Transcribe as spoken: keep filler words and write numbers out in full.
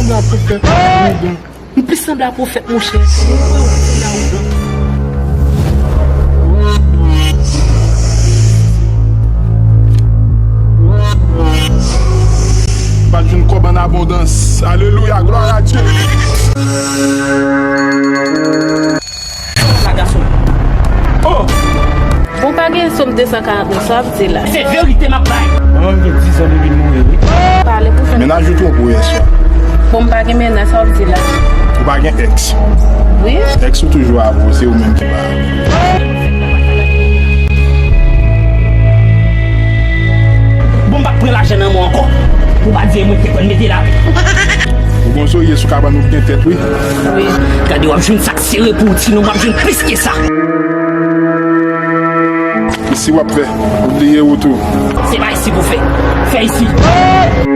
Nan pwofèt, awogan. M plis sanble a pwofèt, monchè. Pa t jwenn kòb an abondans. Alelouya, glwa a Dye. Sa gason. Oh! Bon, pa gen Sòm de san karant nèf, sa w ap di la? Se verite m ap bay. Manman m gen diz an depi l mouri, wi. Pale pou fè. Mennaj ou twonpe w yèswa. Bon, m pa gen mennaj, sa w ap di la? Ou pa gen èks? Wi. Èks ou toujou avè w, se ou menm ki pa avè l. Bon, m p ap pran lajan nan men w ankò. Ou pa di e mwen ki te konn mete la. Ou gon serye sou kabann ou gen tèt, wi. Wi. Gade, w ap jwenn sa k sere pou w, ti nonm, w ap jwenn plis ke sa. Isi w ap fè, ou bliye ou tou. Se pa isi pou fè. Fè isi.